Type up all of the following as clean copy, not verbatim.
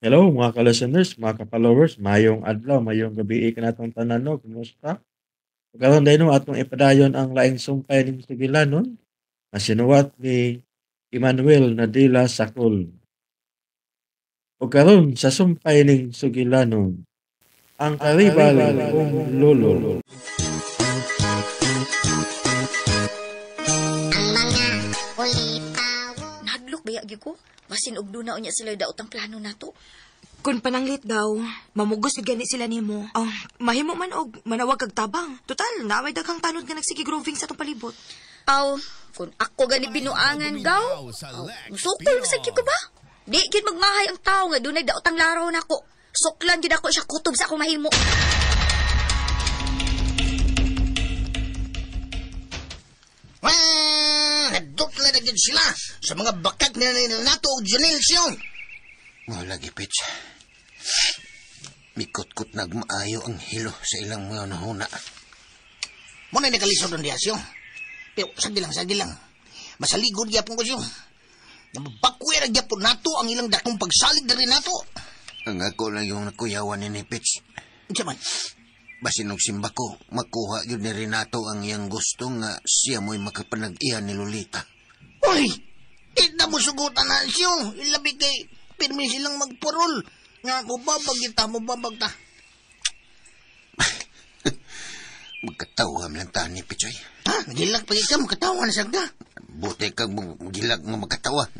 Hello mga ka-listeners, mga ka-followers, mayong adlaw, mayong gabi kanatong tanan, no, kumusta? Karon diay, no, atong ipadayon ang laing sumpay ning sugilanon nga sinuwat ni Emmanuel Nadila Sakol. Ug karon sa sumpay ning sugilanon, ang karibal kong lolo. Nahadlok baya gyud ko. Basin og duna unya sila daot ang plano nato. Kung pananglit daw, mamugos gud gani sila nimo. Oh, mahimo man og manawag kag tabang. Total, naa may daghang tanod nga nagsige groving sa atong palibot. Aw, kung ako gani binuangan gaw, aw, musukol sa gyud ko ba? Di gyud magmahay ang tawo nga dunay daot ang laraw nako. Suklan gyud ako siya kutob sa akong mahimo. Wah, nadutla na gyud sila sa mga bakag na nato og Janelle siyon. Mo lagi, Pitch. Mikot-kot nagmaayo ang hilo sa ilang mga nahuna. Muna nakalisod ang diya siyo. Pero sagi lang, sagi lang. Masaligod gyapon ko siyo. Nabakwe ra gyapon nato ang ilang dakong pagsalig diri nato. Ang ako lang yung nakuyawan ni Pitch. Unsa man? Basin og simba ko, makuha yun ni Renato ang iyang gusto nga siya mo'y makapanag-iya ni Lolita. Uy! Di na mo sugutan na siyo. Ilabi kay pirmi silang magpurol. Nga, mubabag kita, mubabag ta. Magkatawa lang ta ni Pichoy. Ha? Nagilak pa ka, magkatawa na siya ka. Buti kang magilak nga magkatawa.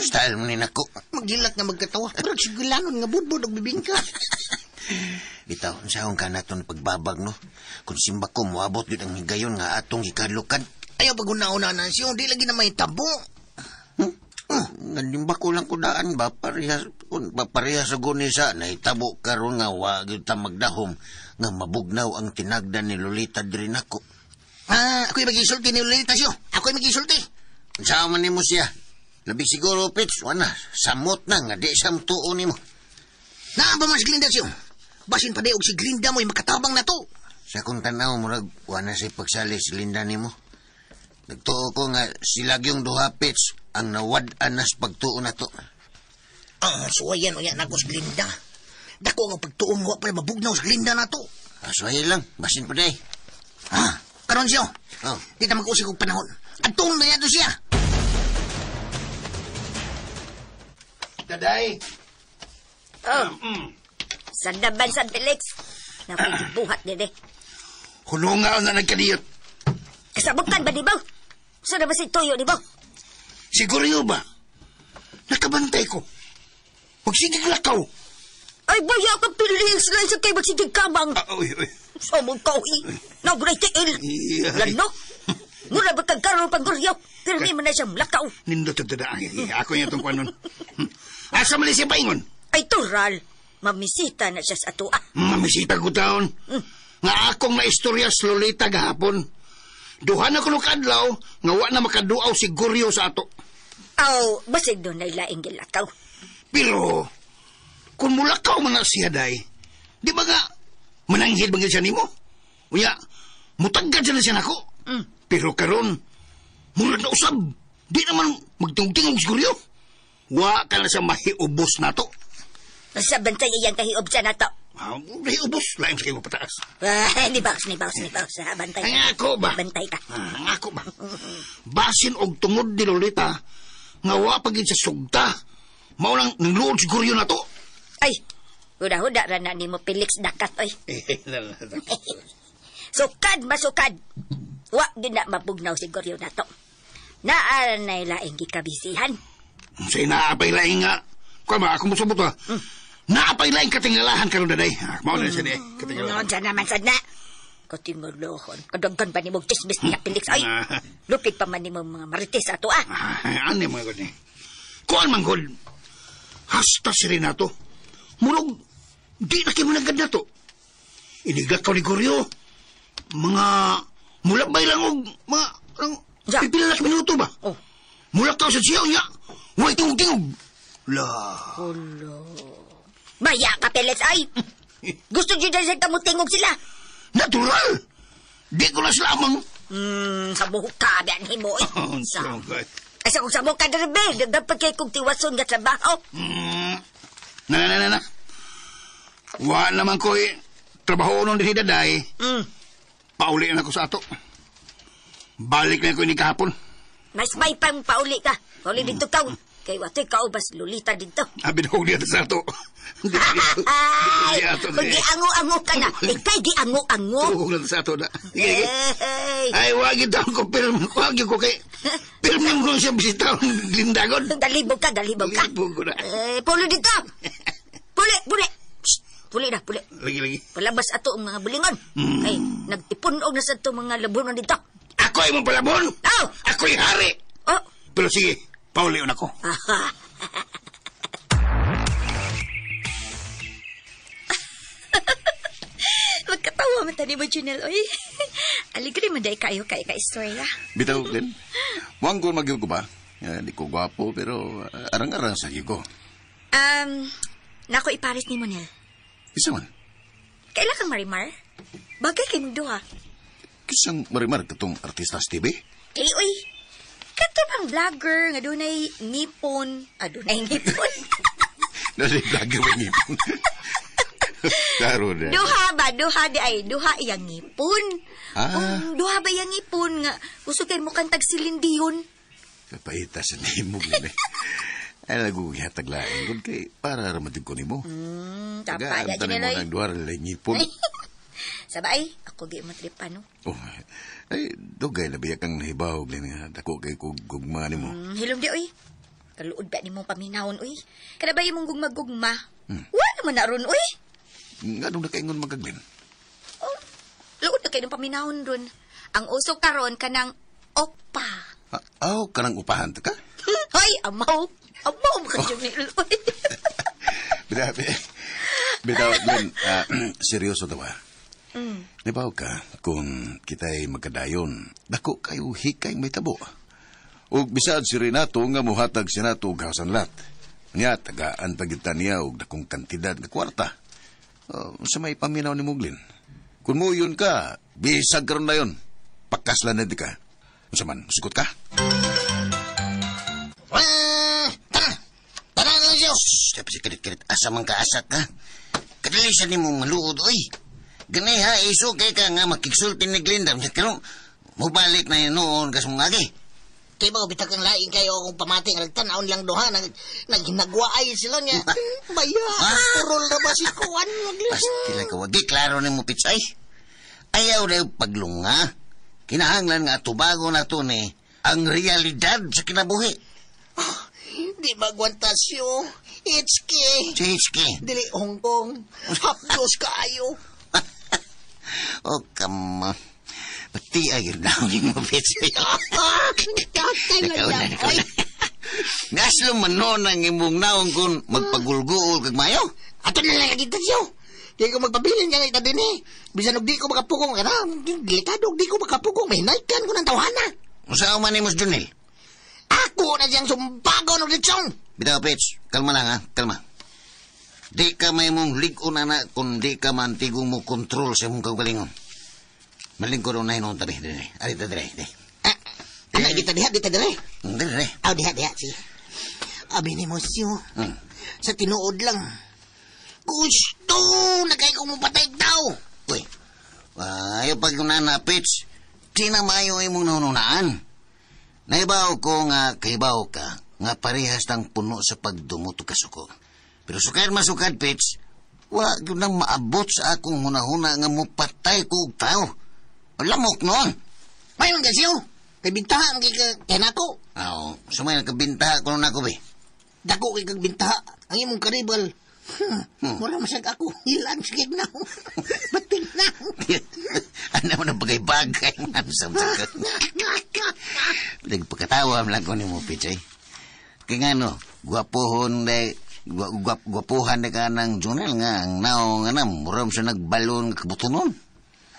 Style mo ni nako. Magilak nga magkatawa. Pero sigilanon nga budbud og bibingka. Bitaw, sahong ka naton pagbabag, no? Kung simba ko, moabot yun ang higayon nga atong gikadlukan. Ayaw pag una-una na siyo, di lagi na may tabo. Nandimba ko lang kudaan ba, parehas, kung ba, parehas sa gunisa, nahitabo karon nga wa gyud ta magdahom, nga mabugnaw ang tinagda ni Lolita diri nako. Ah, ako'y magisulti ni Lolita siyo. Ako'y magisulti. Unsa man nimo siya? Labi siguro, Pitch, wana, samot na nga, di siya mutuo nimo. Naa ba man si Glinda siyo? Basin pa di og si Glinda mo'y makatabang na to. Sa akong tanaw, murag, wana siya pagsali si Linda nimo. Nagtuo ko nga sila yung duha, Pitch, ang nawad-an nas pagtuo na to. Ah, suwayan unya nako si Glinda. Dako ang pagtuon wa pa mabugnaw si Glinda na to. Ah, suwayan lang, basin pa di. Ha? Karon siyo. Oh. Di ta mag-usig og panahon. Adtong na yato siya. Daday! Oh. Sandaban sa Felix. Nakubuhat dede. Hulungaw na nagkaliyot. Kasabukan ba di ba? Sa na ba si Toyo di ba? Siguro yun ba? Nakabantay ko. Magsigig lakaw. Ay, baya ka Felix. Lang sa kay magsigig kamang. Ah, uy, uy. Sa mong kauhi. Nagray tiil. Iya. Lano? Mura ba kang karoon pang guryo? Pero di man na siyang lakaw. Nindot ang dada. Ako yung itong kwanon. Asa mali siya paingon? Ay, tural. Mamisita na siya sa atua. Mamisita ko taon. Nga akong naistorya sa Lolita gahapon. Duha na kuno kadlaw nga wa na makaduaw si Guryo sa ato. Aw, basig doon na ilaing gilakaw. Pero, kung mulakaw man na siya day, di ba nga, mananghid ba siya nimo? Unya, mutagad siya na siya nako. Pero karon, murag na usab. Di naman magtingog-tingog si Guryo. Wa ka na siya mahiubos na to. Sa bantay iyang kahiob siya na to. Ah, mahiubos, lain sa kayo pataas. Ah, ni Baus, ni Baus, ni Baus. Ha, bantay ka. Ang ako ba? Bantay ka. Ah, ang ako ba? Basin og tungod ni Lolita, nga wa pa gid sa sugta. Mao lang nangluod si Guryo na to. Ay, huda-huda ra na nimo Felix dakat, oy. Sukad, masukad. Wa gid na mabugnaw si Guryo na to. Naa na laing gikabisihan. Say naapay laing nga. Kuya ba, ako mosubot ha. Naapay laing katingalahan karon daday. Mao na siya di. Katingalahan. Noon siya naman sad na. Katingalohon. Kadaghan pa nimo chismis niya, Felix. Ay, lupit pa man nimo mga marites ato, ah. Ah, ano mga gud ni? Kuan man gud. Hasta si Renato. Murog, di na kayo managad na to. Inigat ka ni Goryo. Mga mulabay lang og mga ang Ja. pipila na ka minuto ba? Oh. Mulak ka sa siya niya. Way tingog-tingog. La. Hulo. Baya ka, Felix, ay. Gusto dyan sa kamutingog sila. Natural. Di ko na sila amang. Sa buhok ka, biyan himo, eh. Oh, Sa, okay. ay, sa kung sa buhok ka, darbe, dapat kay kong tiwason nga trabaho. Na, na, na, na. Wa naman ko eh. Trabaho nun din daday. Pauli na ko sa ato. Balik na ko ni kahapon. Mas may pang pauli ka. Pauli dito ka. Kay watoy kaubas lulita dito. Abi daw dito sa ato. Ay, Di ato. kung giango-ango ka na. Ikay giango-ango. Tuhog na sa ato na. Sige, sige. Hey. Ay, wag ito ko pirm. Wag ko kay pirm ko siya bisita ang lindagon. Dalibog ka, dalibog ka. Dalibog ko na. Eh, puli dito. Puli, puli. Shh, puli na, puli. Lagi, lagi. Palabas ato ang mga bulingon. Ay, nagtipon-og na sa ato mga labunon dito. Ako ay mong palabon. Aw! Ako'y hari. Oh! Pero sige, pauli na ko. Magkatawa man tani mo, Junel, oy. Aligre man day kayo kay ka istorya. Bitaw, Glenn. Muang ko magyud ko ba? Di ko gwapo, pero arang-arang sa ko. Nako ipares ni Monel. Isa man. Kaila kang Marimar? Bagay kay mong duha. Kisang Marimar katong artista sa TV? Dili, oy. Kato bang vlogger nga dunay ngipon. Ah, dunay ngipon. Dunay vlogger may ngipon. Klaro na. Duha ba? Duha di ay. Duha iyang ngipon. Ah. Duha ba iyang ngipon nga gusto kay mukhang tagsilindiyon. Kapaita sa nimo, Glenn. Ay, nagugihatag lain. Kung kay, para ramatid ko nimo. Tapa na, Tagaan mo Junel, oy. ng duha rin ngipon. Sabay, ako gi mo tripa, no? Oh, ay, dugay na biya kang nahibaw, Glenn, nga. Dako kay gugma nimo. Hilom di, oy. Kaluod ba ni mong paminahon, oy? Kada ba imong gugma-gugma? Wala naman na ron, oy. Nga nung nakaingon man ka, Glenn? Oh, luod na kayo ng paminahon ron. Ang uso karon kanang opa. Aw, kanang upahan ta ka? Hoy, amaw. Amaw ka, Junel, oy. Bitaw, bitaw, Glenn, seryoso daw, ah. Nabaw ka, kung kita'y magkadayon, dako kayo hikay may tabo. Og bisad si Renato nga muhatag si Renato og hasanlat. Nya, tagaan pagita niya og dakong kantidad nga kwarta. Sa may paminaw ni Muglin. Kung mo yun ka, bisag karon na yun. Pakaslan na di ka. Unsa man, musugot ka? Tara! Tara na siya! Shhh, dapat si karit-karit. Asa man ka asa ka? Kadali sa nimo maluod, oy. Ganay ha, iso kay ka nga makiksulti ni Glinda. Karon, mubalik na yun noon kas mong agi. Kay ba, bitag ang laing kayo akong pamati nga nagtanaon lang duha, naghinagwaay sila niya. Baya, purol na ba si Kuan? Pastila ka, wagi, klaro ni mo, Pitsay. Ayaw na yung paglunga. Kinahanglan nga tubago na to ni ang realidad sa kinabuhi. Di magwantasyo. HK. Si HK. Dili Hong Kong. Hapdos kaayo. Oh, kama. Pati ay daw ni mo, Pitsay. Tatay lang Ikaw na, yan. ikaw na. Naslo man noon ang imong naong kung magpagulguol kag mayo. Ato na lang kita siyo. Kaya kung magpabilin ka kita din eh. Bisan og di ko makapugong. Kana, delikado og di ko makapugong. May hinaykan ko ng tawhana. Unsa man nimo, Junel? Ako na siyang sumbago ng litsong. Bitaw, Pits. Kalma lang, ha? Kalma. Di ka may mong lig-on, ana, kung di ka mantigong mo kontrol sa imong kaugalingon. Malingkod na hinuon tabi. Dire, dire. Ari, dire, dire. Ah, anak, kita diha, dita dire. Dire, dire. Aw, diha, diha. Sige. Abi ni mo siyo. Sa tinuod lang. Gusto! Nagay kong mapatay tao. Uy, ayaw pag nana, Pits. Di na maayo imong nanunaan. Naibaw ko nga kaibaw ka, nga parehas tang puno sa pagdumot o kasuko. Pero sukad masukad, Pits, wa gyud nang maabot sa akong hunahuna nga mupatay ko og tao. Lamok noon. Mayon ka siyo. Kay bintaha ang kay kay nako. Aw, sumay nakabintaha ko nako be. Dako kay kag bintaha ang imong karibal. Mura masag ako. Ilan sige na. Bating na. Ano mo na bagay-bagay man sa ka. Nagpakatawa lang ko ni mo, Pichay. Kaya nga no, gwapohon na, gwapuhan na ka ng Junel nga, ang naong nga na, muram sa nagbalon nga kabutunon.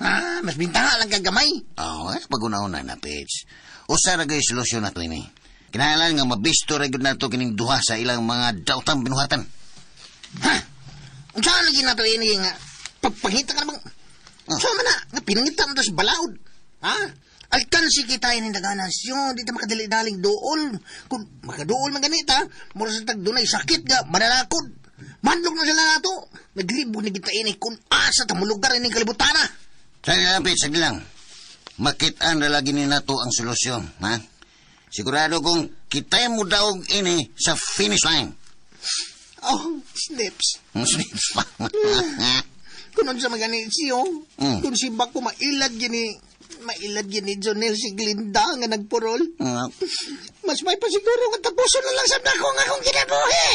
Ah, mas bintaha lang kag gamay. Oo, pag-una-una na, Pits. Usa ra gay solusyon na to ini. Kinahanglan nga mabisto ra gyud nato kining duha sa ilang mga daotang binuhatan. Ha? Unsa lagi nato ini nga pagpangita ka na bang? Unsa man na nga pinangita mo to sa balaod. Ha? Alkansi kita ini daganasyon, di ta makadali-daling duol. Kung makaduol man ganita, mura sa tag dunay sakit ga manalakod. Mandlok na sila nato. Naglibo ni kita ini kung asa ta mulugar ini kalibutan na. Sagli lang, Pete, sagli lang. Makitaan na lagi ni nato ang solusyon, ha? Sigurado kong kita'y mo daog ini sa finish line. Oh, snips. Snips pa. Kung sa magani siyo, kung si Bako mailad gini, mailad gini Jonel si Glinda nga nagpurol. Mas may pasiguro nga tapuson na lang sa dako nga akong kinabuhi.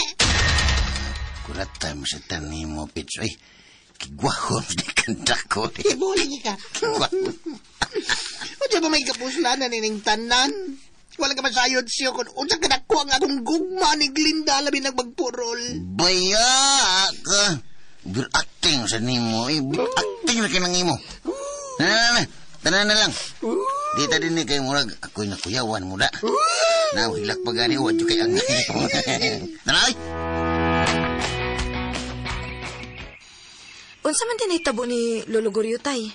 Kurata mo sa tanim mo, Pitch. Ay, kigwahon di kanda ko. Ibuli ka. Kigwahon. O ba may kapuslanan ining tanan? Wala ka masayod siyo kung unsa ka dako ang akong gugma ni Glinda labi nagmagpurol. Baya ka. Acting sa nimo. Eh, acting na kinang imo. Na. Tanan na lang. Di ta din ni kay murag ako'y nakuyawan mo da. Na, hilak pa gani. Wadyo kay ang. Tanay! Unsa man din nahitabo ni Lolo Gorio, tay?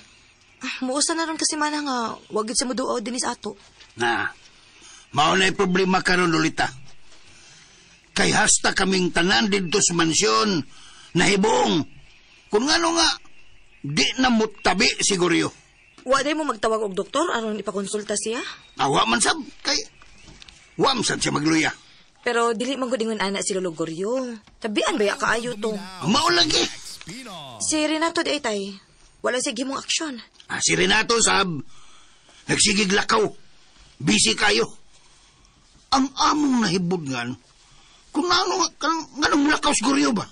Muusa na ron kasi mana nga wag gid sa muduaw din sa ato. Na, mao na problema karon Lolita. Kay hasta kaming tanan didto sa mansyon, nahibong. Kung ano nga, di na mutabi siguro. Wa day mo magtawag og doktor aron ipakonsulta siya. Awa man sab, kay wa man sad siya magluya. Pero dili man gud ingon ana si Lolo Gorio. Tabian ba ya kaayo to? Mao lagi. Si Renato di ay tay. Wala siya gimong aksyon. Ah, si Renato sab, nagsigig lakaw. Busy kayo. Ang among nahibudngan, kung ano, nganong lakaw siguro ba?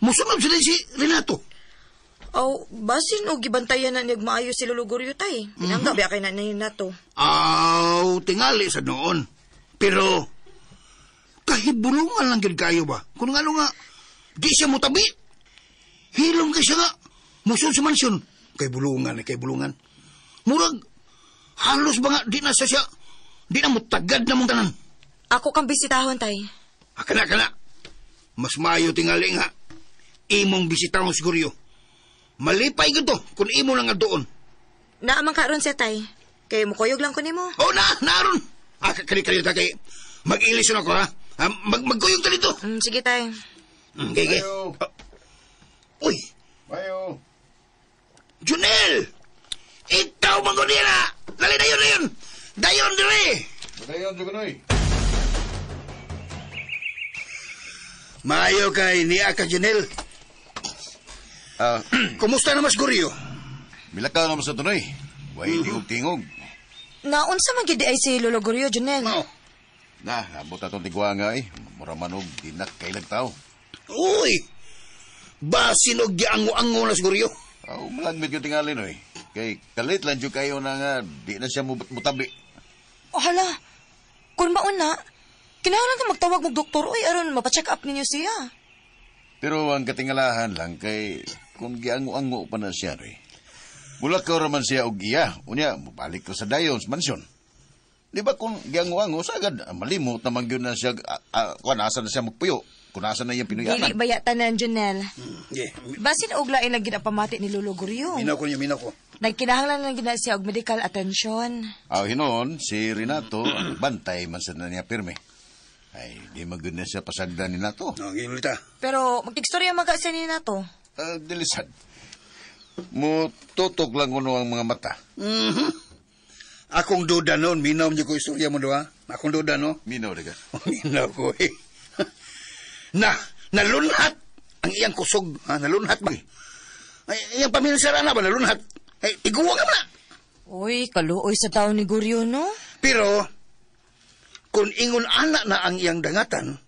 Musunod sila si Renato. Aw, basin og gibantayan na niyag maayo si Lolo Gorio tay. Pinangga ba kay na ni Renato? Aw, tingali sa noon. Pero, kahibulungan lang gid kayo ba? Kung ano nga, di siya mutabi. Hilom kay siya nga. Musunod sa mansyon. Kay bulungan, kay bulungan. Murag, halos ba nga, di na sa siya, di na mutagad na mong tanan. Ako kang bisitahon, tay. Ah, kana, kana. Mas maayo tingali nga, imong bisitahon siguro. Malipay gito kung imo lang nga doon. Naamang karon siya, tay. Kay mukuyog lang ko nimo. Oh, na, naron. Ah, kali-kali ta kay mag-ilis na ako, ha? Magkuyog ta dito. Sige, tay. Okay, okay. Uy! Mayo! Junel! Ikaw mangunira! Dali, dayon, dayon! Dayon, dire! Dayon, Jugunoy! Maayo kay niya ka, Junel. Kumusta na mas Gorio? Milakaw naman sa tunoy. Way tingog-tingog. Naunsa man gid ay si Lolo Gorio, Junel? No. Na, nabot atong tigwa nga eh. Mura manog, di na kailag tao. Uy! Basin og giango-ango na siguro. Aw, malagmit yung tingali no eh. Kay kalit lang dyan kayo na nga, di na siya mutabi. Oh, hala. Kung mauna, kinahanglan ka magtawag mong doktor, uy, aron mapacheck up ninyo siya. Pero ang katingalahan lang kay kung giango-ango pa na siya, eh. Mulakaw raman siya og iya. Unya, mubalik ko sa dayon sa mansyon. Di ba kung giango-ango, sagad, malimot naman yun na siya, kung asa na siya magpuyo. Kung asa na iyang pinuyanan. Dili ba tanan, Junel? Yeah. Basin og lain lang ginapamati ni Lolo Gorio. Minaw ko niya, minaw ko. Nagkinahanglan lang gina siya og medical attention. Aw, hinoon, si Renato, ang bantay man sa na niya pirme. Ay, di magud na siya pasagdan ni Nato. No, Lolita. Pero magtigstorya man ka siya ni Nato. Dilisad. Mututok lang kuno ang mga mata. Mm-hmm. Akong duda noon, minaw niyo ko istorya mo doa. Akong duda, no? Minaw, diga. Minaw ko, eh. Na, nalunhat ang iyang kusog. Ha, nalunhat ba? Ay, iyang paminsara na ba, nalunhat? Ay, tiguwa ka na. Uy, kaluoy sa tao ni Gorio, no? Pero, kung ingon anak na ang iyang dangatan,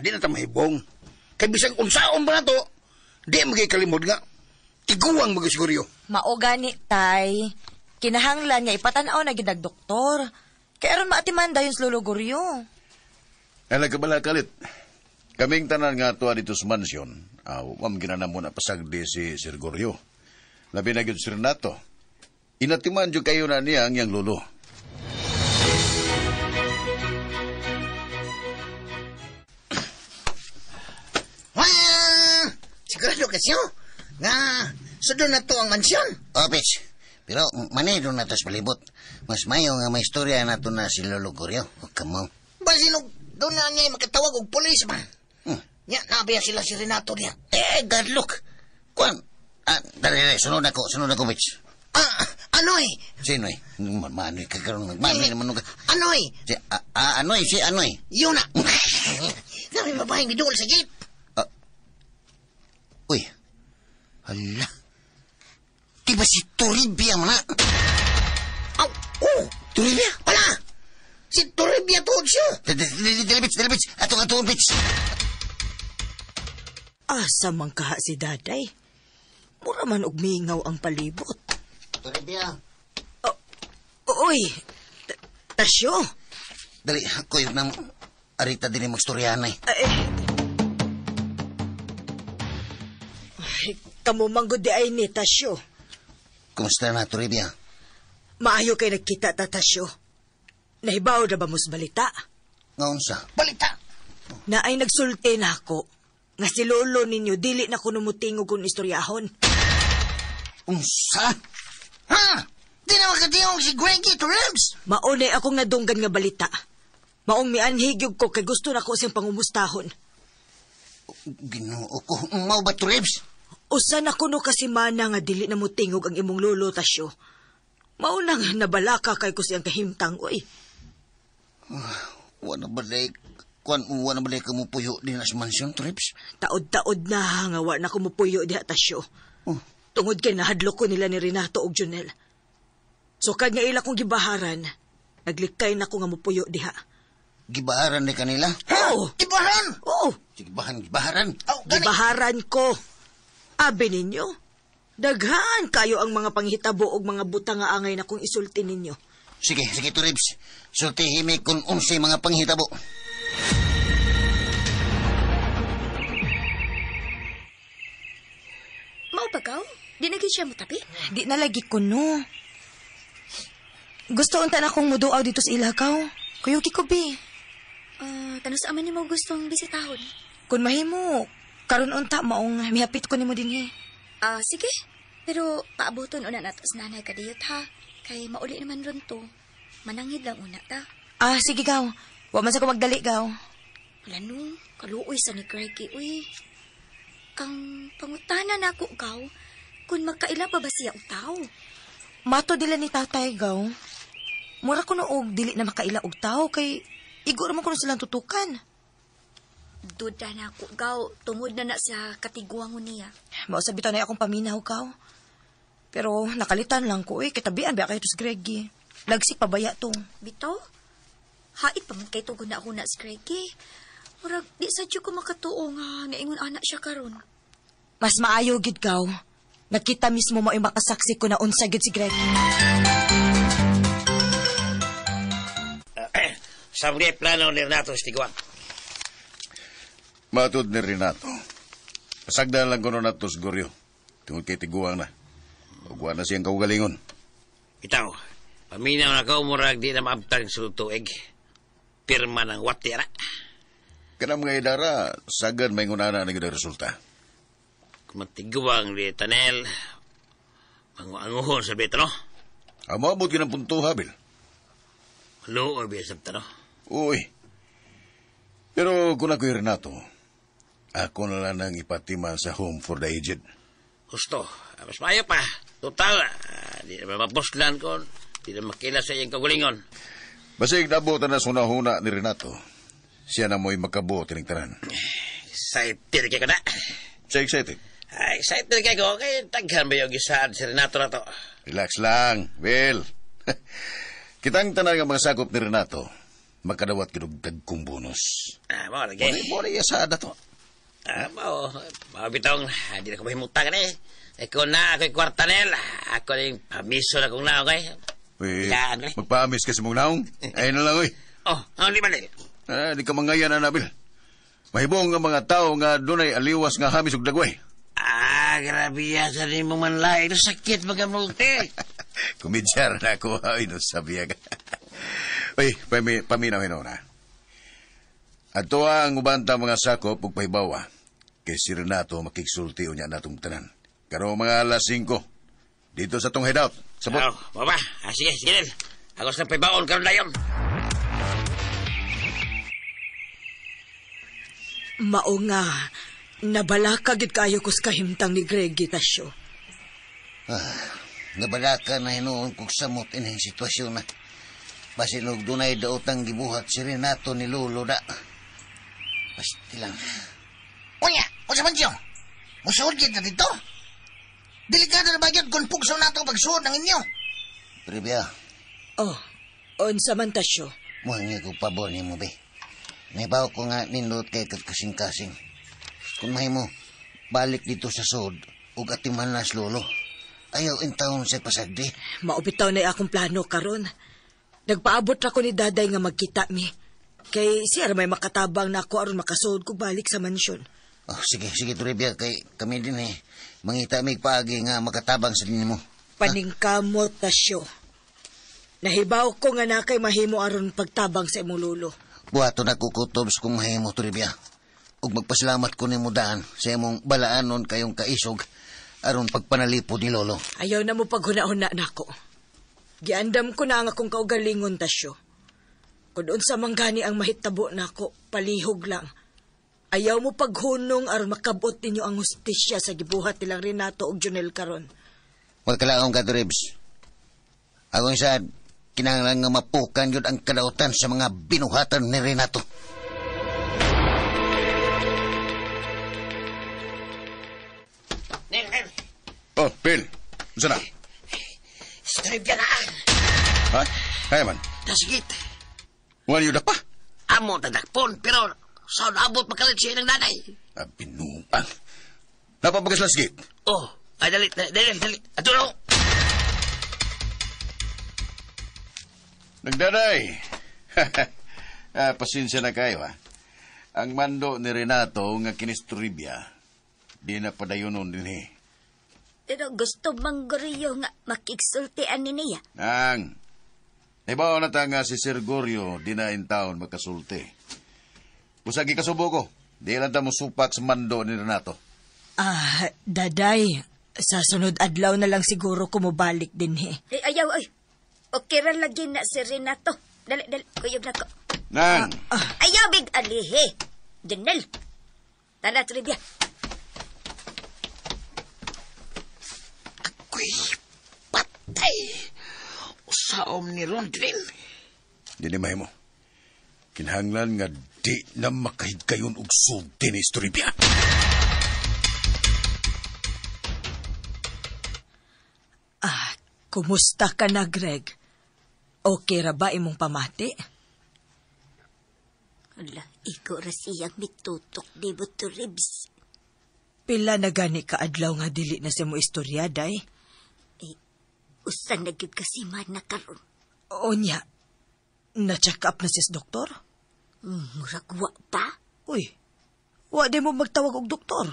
di na ta mahibong. Kay bisag unsaon ba na to, di magay kalimod nga. Tiguwang magasiguryo. Mao gani, tay. Kinahanglan nga ipatanaw na gid doktor. Kay aron maatiman dayon sa Lolo Gorio. Ay, nagkabala kalit. Kaming tanan nga tuwa dito sa mansyon, wam ginana mo na pasagdi si Sir Gorio. Labi na gyud si Renato. Inatiman jud kayo na niya ang iyang lolo. Wah! Sigurado kasi nga, sudon na to ang mansyon. Oh, Pits. Pero manido na to sa palibot. Mas mayo nga may istorya na to na si Lolo Gorio. Huwag ka mo. Basin og doon na niya makatawag og pulis ba? Nya, nabiya sila si Renato niya. Eh, good luck. Kuan, dali, sunod ako, bitch. Anoy? Sino eh? Manoy ka karon, manoy naman ka. Anoy? Si, Anoy, si Anoy. Yun na. Kami babaeng bidol sa jeep. Uy, hala. Di ba si Toribia man na? Aw, oh, Toribia? Wala. Si Toribia tuod siya. Dali, bitch, dali, bitch. Atong, bitch. Asa man kaha si daday. Mura man og mingaw ang palibot. Toribia. Oy, Tasyo. Dali, ako yun ng arita din yung magstoryahan eh. Ay, kamo manggod di ay ni Tasyo. Kumusta na, Toribia? Maayo kay nagkita ta, Tasyo. Nahibaw na ba mos balita? Ngaon sa? Balita? Na ay nagsulti na ako. Nga si lolo ninyo, dili na ko numutingog kung istoryahon. Unsa? Ha? Di na makatiyong si Greggy Toribs? Maunay akong nadunggan nga balita. Maong mianhig ko kay gusto na ko siyang pangumustahon. Ginoo ko, mao ba Toribs? Usa na kuno kasi mana nga dili na mutingog ang imong lolo, Tasyo. Mao nang nabalaka kay ko siyang kahimtang, oy. Wala ba day, kuan, wala ba day kumupuyo din sa mansyon, Toribs? Taod-taod na nga wa na kumupuyo diha, Tasyo. Oh. Tungod kay nahadlok ko nila ni Renato og Junel. Sukad nga ila kong gibaharan, naglikay na ko nga mupuyo diha. Gibaharan ni kanila? Oo. Gibaharan? Oo. Gibaharan, gibaharan. Oh, gibaharan ko. Abi ninyo, daghan kayo ang mga panghitabo og mga butang nga angay na kong isulti ninyo. Sige, sige, Toribs. Sultihi mi kung unsay mga panghitabo. Mao ba gaw? Di na gyud siya motabi? Di na lagi ko, no. Gusto unta na akong muduaw dito sa Ilagaw. Kuyuki ko, bi. Kano sa aman nimo gustong bisitahon? Kung mahimo, karon unta maong mihapit ko nimo dinhi. Sige. Pero paabuton una nato sa nanay kadiyot ha. Kay mauli naman ron to. Manangid lang una ta. Sige gaw. Wa man sa ko magdali gaw. Wala no, kaluoy sa ni Greggy, uy. Kang pangutana na ako gaw, kung magkaila pa ba siya og tao? Mato dila ni tatay gaw. Mura ko na og dili na makaila og tao kay igo ra man kuno silang tutukan. Duda na ako gaw, tungod na na sa katiguangon niya. Mao sa bitaw na akong paminaw gaw. Pero nakalitan lang ko, kitabian ba kayo to si Greggy. Lagsik pa baya to. Bitaw? Hait pa man kay tugod na ako na si Greggy. Murag, di sa ko makatuo nga naingon anak siya karon. Mas maayo gid gaw. Nakita mismo mo ay makasaksi ko na unsa gid si Greggy. Sa mga plano ni Renato Stiguan. Matod ni Renato. Pasagdan lang kuno nato sa Goryo. Tungod kay tiguang na. Ugwa na siyang kaugalingon. Bitaw, paminaw na ko murag di na maabtang sa tuig. Pirma ng wati ara. Kanang mga idara, sagad may ngunana na gyud ang resulta. Kumatiguang di Tanel, manguanguhon sa bito, no? Amabot yun ang punto, Habil. Maluoy ba sa bito, no? Uy. Pero kung ako'y Renato, ako na lang ang ipatiman sa Home for the Aged. Gusto. Mas maayo pa. Total, di na mapuslan ko. Di na makila sa iyang kagulingon. Basig nabutan na sunahuna ni Renato. Siya na mo'y makabuot ining tanan. Excited kay ko na. Siya excited? Excited kay ko. Kaya taghan ba yung gisaan si Renato na to? Relax lang, Will. Kitang tanan nga mga sakop ni Renato, makadawat kinug dagkong bonus. Mao lagi. Mo na iya na to. Mao. Mao bitong, di na ko mahimutang ni. Ikaw na, ako'y kwartanel. Ako na yung pamiso na kong naong, eh. Uy, magpaamis ka sa mong naong. Ayun na lang, uy. Oh, ang di ba? Di ka mangayan na, Nabil. Mahibong nga mga tao nga dunay aliwas nga hamis ug dagway. Grabe yan sa ni mong manlay. Ito sakit mga multi. Kumidyar na ako. Ay, no, sabi ka. Uy, paminaw na. At to ang ubanta mga sakop ug pahibawa. Kay si Renato makiksulti unya natong tanan. Karong mga 5:00. Dito sa tong hideout. Sabot. Oh, baba. Sige, sige din. Ako sa pahibaon karon dayon. Mao nga, nabalaka gid kayo kus kahimtang ni Greg Tasyo. Nabalaka na hinuon kog samot ining sitwasyon na. Basin og dunay daotang gibuhat si Renato ni Lolo da. Basti lang. Unya, unsa man siyo? Musuod kita dito? Delikado na ba yun kung pugsaw na ito pagsuod ng inyo? Trivia, Oh, unsa man Tasyo? muhingi ko pabor nimo be. Nahibaw ko nga nindot kay kagkasing-kasing. Kung mahimo, balik dito sa sud ug atiman na si Lolo. Ayaw intawon sa pasagdi. Maupitaw na akong plano karon. Nagpaabot ra ko ni Daday nga magkita mi. Kay siya may makatabang na ako aron makasuod ko balik sa mansyon. Oh, sige, sige, Trivia, kay kami din eh. Mangita mig paagi nga makatabang sa dinyo mo. Paningkamot Tasyo. Nahibaw ko nga na kay mahimo aron pagtabang sa imong lolo. Buhato na kukutobs kung mahimo, Trivia. Ug magpasalamat ko nimo daan sa imong balaanon kayong kaisog aron pagpanalipod ni Lolo. Ayaw na mo paghuna-huna nako. Giandam ko na ang akong kaugalingon, Tasyo. Kung unsa man gani ang mahitabo nako, palihog lang. Ayaw mo paghunong aron makabot ninyo ang hustisya sa gibuhat nilang Renato ug Junel karon. Magkalaong ka, Tribs. Ako sa kinahanglan nga mapukan yun ang kadautan sa mga binuhatan ni Renato. Nel, Nel, Oh, Bill. Unsa na? Trivia na. Ha? Kaya man. Tasigit. Wala yun pa. Amo tadakpon, pero sa abot makalit siya ng nanay. Ah, binuang. Napabagas lang sigit. Oh, ay dali, dali, dali, dali. Ato na. Nagdaday. Ah, pasensya na kayo, ha. Ang mando ni Renato nga kinis Toribia, di na padayonon din eh. Pero gusto mang Gorio nga makigsultian ni niya. Nang, naibaw na ta nga si Sir Gorio di na in town magkasulti. Busagi kasubo ko, di lang ta mo supak sa mando ni Renato. Ah, Daday, sa sunod adlaw na lang siguro kumubalik din he. Ay, ayaw, ay. Okay ra lagi na si Renato. Dali, dali, kuyog na ko. Nang, Ayaw, big alihi. Janel. Tara, Trivia. Ako'y patay. Usaom ni Rondrin. di ni mahimo. Kinahanglan nga di na makahigkayon og sulti ni Toribia. Ah, kumusta ka na, Greg? Okay ra ba imong pamati? Ala, ikaw ra siyang mitutok di mo to ribs. Pila na gani ka adlaw nga dili na sa mo istorya, day? Eh, usa na gyud kasi man na karon. Onya, na-check up na sis doktor? Murag wa pa. Uy, wa di mo magtawag og doktor.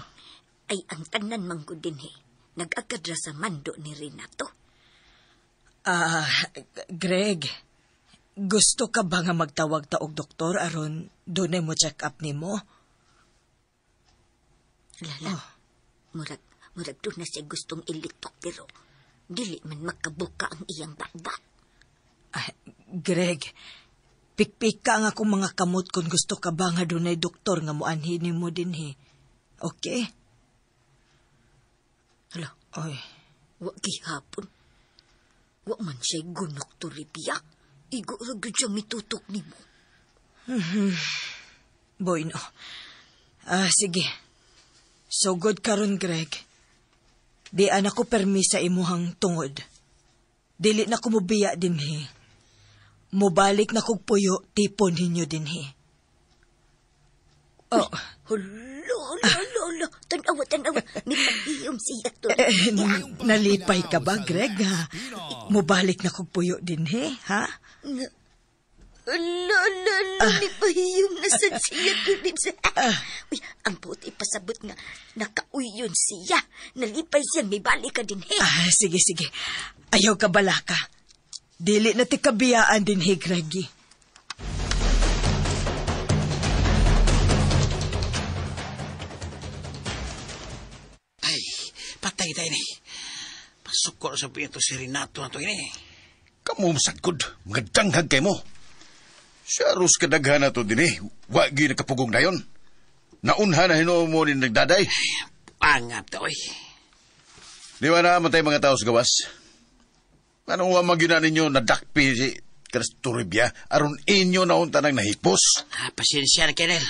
Ay, ang tanan man ko din he. Nag-agad ra sa mando ni Renato. Ah, Greg, gusto ka ba nga magtawag ta og doktor aron dunay mo check up nimo? Lala, murag doon na siya gustong ilitok pero dili man makabuka ang iyang bakbak. Ah, Greg, pikpika nga akong mga kamot kung gusto ka ba nga dunay doktor nga moanhin nimo dinhi. Okay? Hala, Oy, wa gihapon. Wa man siya gunok to ribya. Igo ra gyud siya mitutok nimo. Boy no. Ah, sige. Sugod karon, Greg. Di ana ko permisa imuhang tungod. Dili na ko mubiya dinhi. Mubalik na kog puyo, tipon ninyo dinhi. Oh, Hulo, hulo, hulo, hulo. Tanawa, tanawa. May pag-iyom siya to. Nalipay ka ba, Greg, ha? Mubalik na kog puyo dinhi, ha? Hulo, hulo, hulo. May pahiyom na sad siya to. Uy, ang puti pasabot nga. Nakauyon siya. Nalipay siya. May balik ka dinhi. Ah, sige, sige. Ayaw ka balaka. Dili na ti kabiyaan dinhi, Greggy. Ay, patay tayo ni. Pasukor sa pinto si Renato na to ini. Kamu masagkod, mga danghag kay mo. Siya ros kadaghan na to din eh. Wagi nakapugong na yun. Naunha na hinuo mo ni nagdaday. Angap ta, oy. Di ba na matay mga tao sa gawas? Anong wa magyuna ninyo nadakpi si Toribia aron inyo naunta nang nahipos? Ah, pasensya na, Kenel.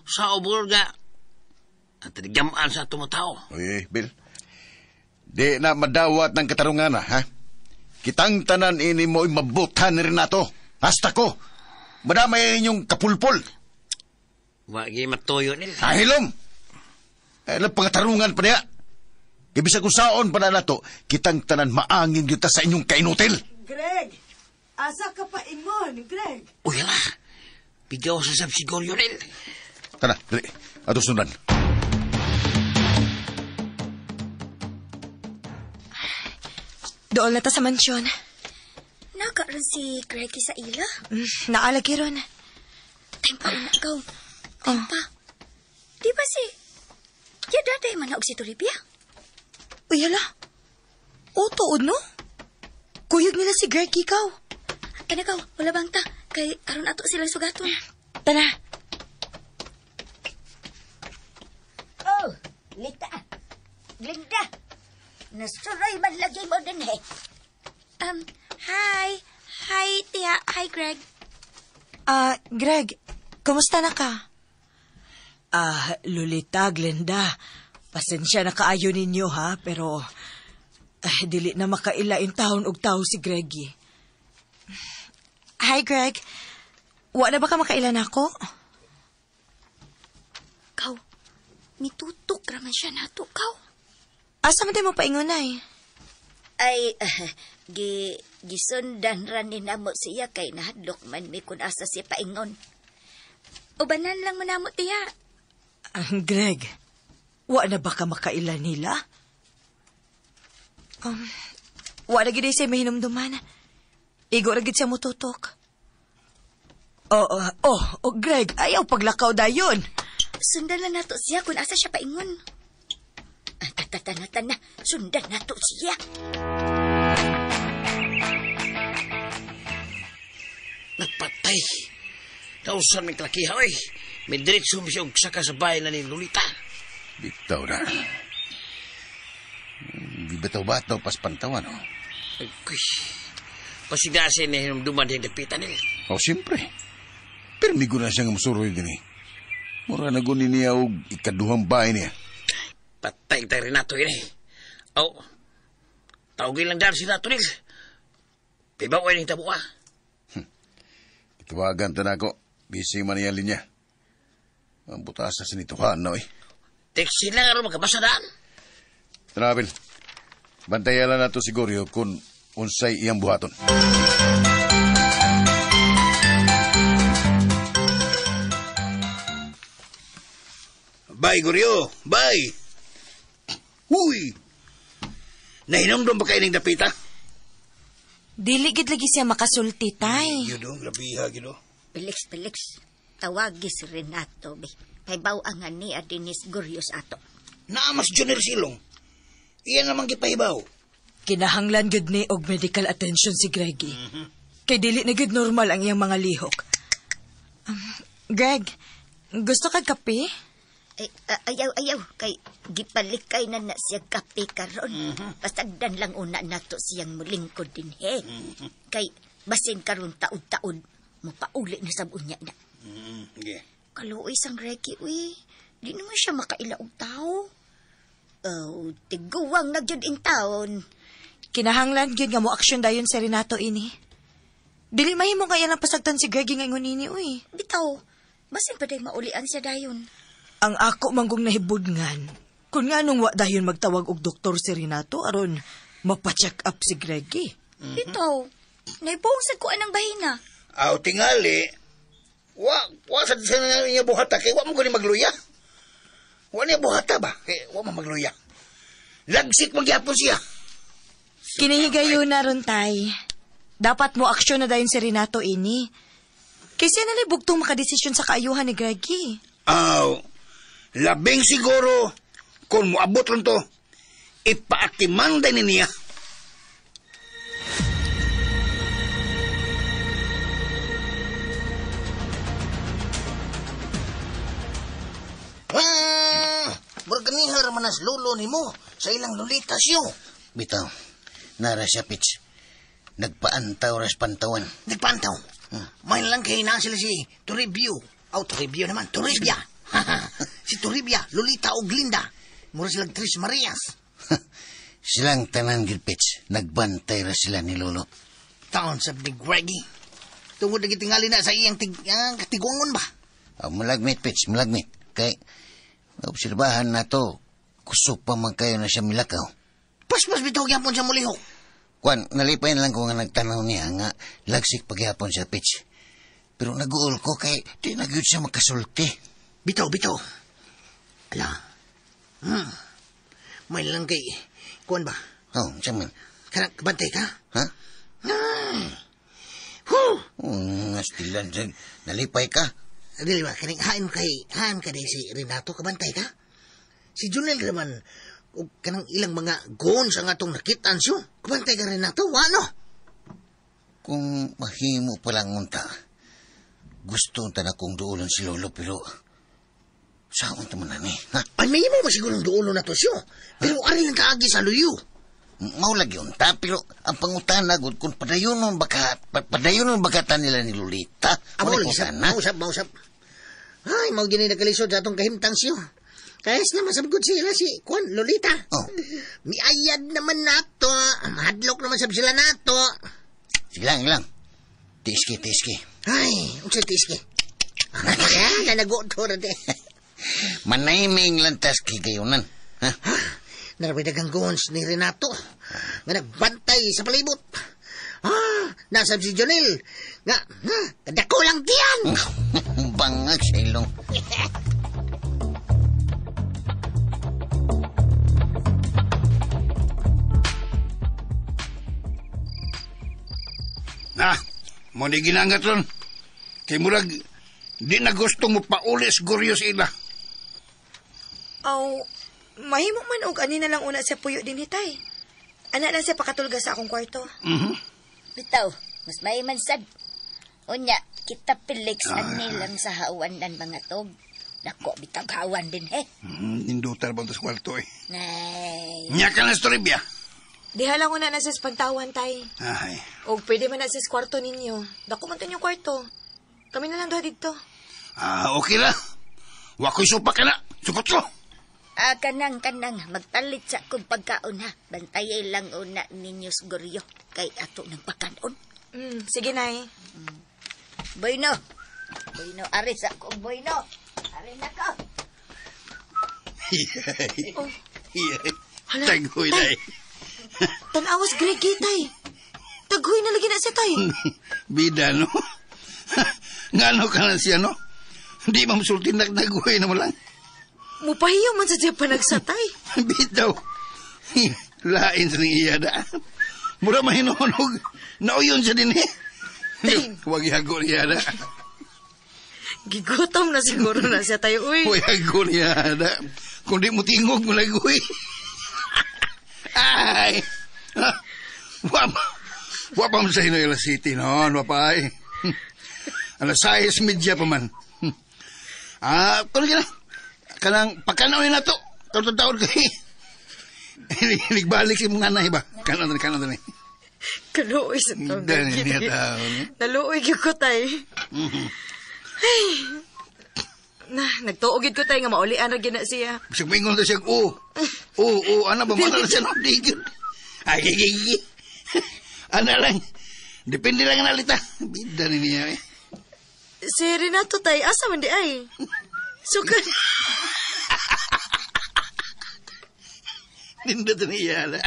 Sa ubol nga, at tinigamaan sa tumutao. Uy, Bill. Di na madawat ng katarungan, ha? Kitang tanan ini mo'y mabutan ni Renato. Hasta ko. Madamay inyong kapulpol. Wagi matuyo nila. Ahilom! Ay, pangatarungan pa niya. Ibig kung saon pa na nato, kitang tanan maangin yuta sa inyong kainutil. Greg! Asa ka pa ingon, Greg? Uy, ala. Bigaw sa sab siguro nil. Tara, dali. Ato sundan. Dool na ta sa mansyon. Nakaroon si Greggy sa ila? Naalagi ron. Time pa una, ikaw. Time pa. Di ba si... Di daday man na og si Toribia? Uy, hala. O, tuod, no? Kuyog nila si Greg, ikaw. Ay, nakaw, wala bang ta? Kay aron ato silang sugaton. Tara. Oh, Lita. Glinda. Nasuroy man lagi mo din, eh. Hi. Hi, Tia. Hi, Greg. Greg, kumusta na ka? Lolita, Glenda. Pasensya na kaayo ninyo, ha? Pero, dili na makailain taon og tao si Greggy. Hi, Greg. Wa na ba ka makailan ako? Kaw, mitutok raman siya nato, kaw. Asa man tayo mo paingunay? Ay, gisundan ra ni namo siya kay nahadlok man mi kun asa siya paingon. Ubanan lang mo namo, tiya. Greg, wa na ba ka makailan nila? Wa na gid siya mahinumduman. Igo ra gid siya mututok. Oh, Greg, ayaw paglakaw dayon. Sundan lang nato siya kung asa siya paingon. Tana, sundan nato siya. Nagpatay. Kausan may kalakiha, oy. May diretso mo siya og saka sa bahay na ni Lolita. Bitaw na. Bitaw-bataw pas pantawan, oh. Ay, pasigase na hinumduman din dapitan nila. Oh, siyempre. Pero migo na siyang musuroy din eh. Mura na gunin niya og ikaduhang bahay niya. Patay tayo Renato yun eh. Oh, tawagin lang dahil si Renato nil. Pibaw ay nang tabo ka. Itawagan ta na ako. Busy man niya linya. Ang butasa sa nituhan na eh. Teksi lang aron magkabasa daan. Travel. Bantayan lang nato siguro kung unsay iyang buhaton. Bye, Goryo. Bye. Uy! Nahinomdom ba kayo ng dapita? Dili gid lagi siya makasulti, tay. Yun, grabiha, gino. Felix. Tawagi si Renato, be. Pahibaw ang ni Adenis Gurios ato. Naamas Junior Silong. Iyan namang gipahibaw. Kinahanglan gud ni og medical attention si Greggy. Mm-hmm. Kay dili na gud normal ang iyang mga lihok. Greg, gusto kag kape? Ay, ayaw. Kay gipalikay na na siya kape karon. Mm-hmm. Pasagdan lang una nato siyang mulingkod din, he. Mm-hmm. Kay basin karon taud-taud, mapauli na sa unya na. Mm-hmm. Yeah. Kaluoy sang Greggy, uy. Di naman siya makaila og tao. Oh, tiguwang na gyud in taon. Kinahanglan gyud nga mo aksyon dayon si Renato ini. Dili mahimo kaya lang pasagtan si Greggy nga ingon ini, uy. Bitaw, basin pa day maulian siya dayon. Ang ako manggong nahibudngan, kung nga nung wa dayon magtawag og doktor si Renato aron mapacheck up si Greggy. Mm-hmm. Bitaw, naibuong sa kuan ang bahina. Aw, tingali, wa sa niya buhata kay wa mo gani magluya. Wa niya buhata ba? Kay wa mo magluya. Lagsik magyapon siya. Kinihigayon na ron, tay. Dapat mo aksyon na dayon si Renato ini. Kaysa nalay bugtong makadesisyon sa kaayuhan ni Greggy. Aw, labing siguro, kung moabot lang to, ipaatiman din niya. raman as lolo nimo sa ilang lolita siyo. Bitaw, nara siya, Pitch. Nagpaantaw ras pantawan. Nagpaantaw. May lang kay na sila si Toribio. Aw, Toribio naman. Toribia. Si Toribia, Lolita o Glinda. Mura silang Tres Marias. Silang tanan gid, Pitch. Nagbantay ra sila ni Lolo. Taon sa ni Greggy. Tungod na gitingali na sa iyang katiguangon ba? Malagmit, Pitch. Malagmit. Kay, obserbahan na to. Kusog pa man kayo na siya milakaw. Paspas bitaw gyapon siya mulihok. Kwan, nalipay na lang ko nga nagtanaw niya nga lagsik pagyapon siya, Pitch. Pero nag-uol ko kay di na gyud siya makasulti. Bitaw, bitaw. Ala. May lang kay, kuan ba? Oh, siya man. Kanang kabantay ka? Ha? Huh! Astilan, nalipay ka? Dili ba, kaning hain ka di si Renato, kabantay ka? Si Junel naman, o kanang ilang mga goons ang atong nakitaan siyo. Kabantay ka, Renato, ano? Kung mahimo pa lang unta, gusto unta na kong duolon si Lolo, pero saan unta man na ni, ha? Ay, may imo masigurong duolon na to siyo. Pero ari lang kaagi sa luyo. Maulagi unta, pero ang pangutana, gud, kung padayonon baka, padayonon bakata nila ni Lolita. Mausap, mausap. Ay, mau gini nagkalisod sa atong kahimtang siyo. Kaya na masabgot sila si Juan, Lolita. Oh. Miayad naman nato. Mahadlok naman sab sila nato. Sige lang, lang. Tiski, tiski. Ay, unsa tiski? Nanagoto na di. Manayiming lantas kigayunan. Ha? Naraway dagang gons ni Renato nga nagbantay sa palibot. Ah, nasab si Jonel nga, kadako lang tiyan. Bangag sa ilong. Na, mo ni ginangat ron. Kay murag, di na gusto mo paulis guryo sa ila. Aw, mahimo man og ani na lang una sa puyo din hitay. Ana lang siya pakatulga sa akong kwarto. Mm-hmm. Bitaw, mas may man sad. Unya, kita Felix ani lang sa hawan ng mga tog. Dako, bitaw hawan din he. Nindutar ba sa kwarto eh? Nay. Nya ka na storibya. Diha lang una na sa pantawan, tay. Ay. Og pwede man na sa kwarto ninyo. Dako man to inyong kwarto. Kami na lang duha dito. Ah, okay la. Wako'y supa ka na. Sukot ko. Ah, kanang, magpalit sa akong pagkaon ha. Bantayay lang una ninyo siguryo. Kay ato ng pagkaon. Sige, Nay. Bueno. Bueno, ari sa akong bueno. Ari na ko. Oh. Hala, taghoy, tay. Tanawas, Greggy, tay. Taghoy na lagi na siya, tay. Bida, no? Ngano ka na siya, no? Di mamsulti nagtaghoy na mo lang. Mupahiyo man sa siya panagsatay. Bitaw. Lain sa ning iya da. Mura mahinunog. Nauyon siya din eh. Huwag ihago niya da. Gigutom na siguro na siya tayo, uy. Huwag ihago niya da. Kung di mo tingog mo lagoy. Ay! Wa pa man sa Hinoyla City noon, wapay. Alas 6:30 pa man. Ah, kuno gina. Kanang pagkanaw na to. Taon-taon kay. Nagbalik si mga anay ba? Kanaw na. Kaluoy sa taon. Dani niya taon. Naluoy gyud ko tay. Ay. Na, nagtuo gyud ko tay nga maulian ra gyud na siya. Bisag moingon ta siya, oo. Oo, ana ba mana siya no digid. Ay, ay. Ana lang. Depende lang na lita. Bida ni niya eh. Si Renato tay, asa man di ay? Sukan. Nindot niya la.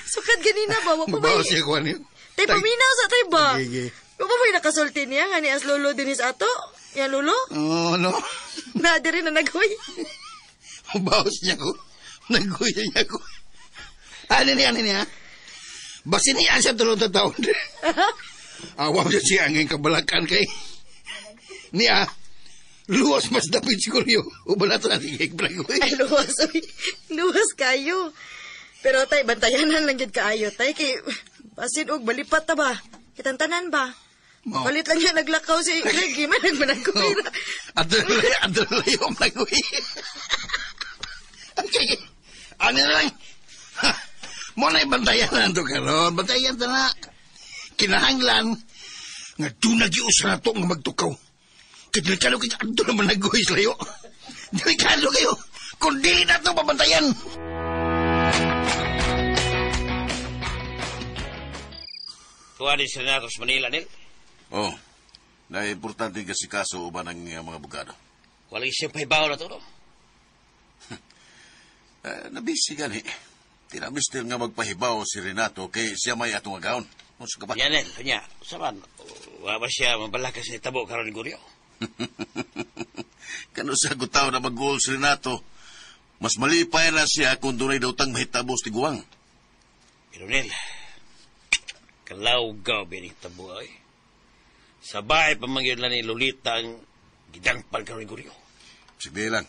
Sukat ganina ba? Wa pa ba? Siya kuan yun. Tay paminaw sa tay ba? Sige. Wa pa ba'y nakasulti niya nga ni as lolo dinis ato? Ya lolo? Oh, no. Na diri na naghoy. Bawas niya ko. Naghoy niya ko. Ano niya? Basin niya siya tulong taon. Awaw siya siya ang kabalakan kay. Niya, luwas mas dapit siguro yun. Uban na ito natin kay Bragoy. Ay, luwas. Uy. Luwas kayo. Pero tay, bantayanan lang yun kaayo. Tay, kay basin og balipat ta ba? Kitantanan ba? Oh. Palit lang yan, naglakaw si Greggy. Man, nagmanagkuy na. Adalay yung nagoy. Okay. Ano na lang? Ha, mo na bantayan na ito karon. Bantayan ta na. Kinahanglan nga doon nagiusa na to nga magtukaw. Kaya delikado kayo. Ito naman nag-uwis layo. Delikado kayo. Kung dili na ito pabantayan. Tuwa din sila nato sa Manila, Nil. Oh, na-importante kasi kaso uban ang mga abogado. Walang siyang pahibaw na to, no? Nabisi gani. Tinamistil nga magpahibaw si Renato kay siya may atong agawon. Unsa ka ba? Yan, Nil. Nya, saman, wa ba siya mabalakas ni tabo karon ni Guryo? Kano sa gutaw na mag-goal si Renato, mas malipay na siya kung dunay daw tang mahitabos ti guwang. Pero, Nil, kalawgaw bining tabo ay. Sa bahay pa man yun lang ni Lolita ang gidangpan karon ni Guryo. Sige lang.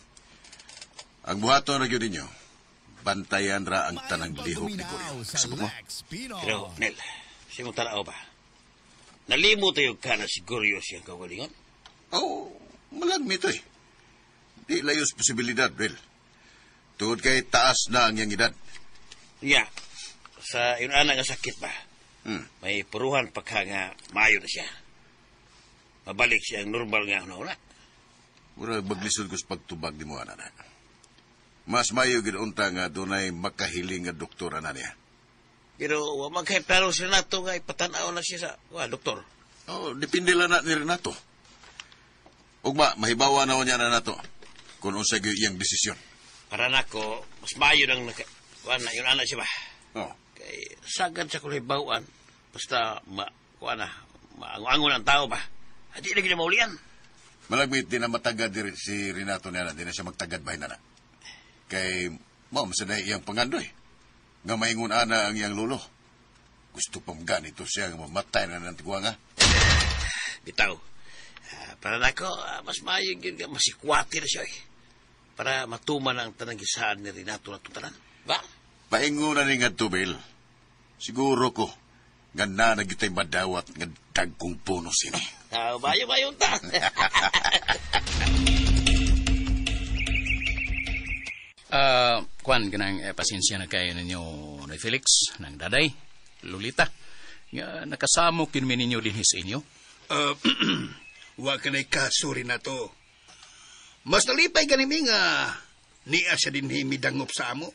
Ang buhaton na gyud ninyo, bantayan ra ang tanang lihok ni Guryo. Kasabot mo? Pero, Nel, siyang tanaw ba? Nalimot tayo ka na si Guryo siyang kagalingon? Oo, malagmi ito eh. Di layos posibilidad, Bill. Tungod kay taas na ang iyang edad. Nya, sa yun ana nga sakit ba? May puruhan pa ka nga maayo na siya. Mabalik siya ang normal nga una-una. Mura maglisod ko sa pagtubag ni mo, ana. Mas mayo gid unta nga dunay makahiling nga doktor ana niya. Pero wa man kay plano si Renato nga ipatan-aw na siya sa wa doktor. Oh, depende lang na ni Renato. Ugma, mahibawa na niya na nato kung unsa gyud iyang desisyon. Para nako, mas maayo nang naka, wa na yun ana siya ba. Oh. Kay sagad sa kulay bawaan, basta ma kuha na, maango-ango ng tao ba. Di lagi na maulian. Malagmit din na matagad si Renato niya na, di na siya magtagad bahin na na. Kay, mao, masanay iyang pangandoy. Nga maingon ana ang iyang lolo. Gusto pang ganito siya nga mamatay na ng tiguang, ha? Bitaw, para nako, mas maayo yun nga masikwati na siya, eh. Para matuman ang tanang gisaan ni Renato na tutanan. Ba? Paingon na ni nga tubil. Siguro ko, nga na nagyutay madawat nga dagkong puno sini. Bayo-bayo ta. Kuan ganang pasensya na kayo ninyo ni Felix, ng daday, Lolita. Nga nakasamo kin mi ninyo dinhi sa inyo. Wa ka na'y kaso, Renato. Mas nalipay ganimi nga niya siya dinhi midangop sa amo.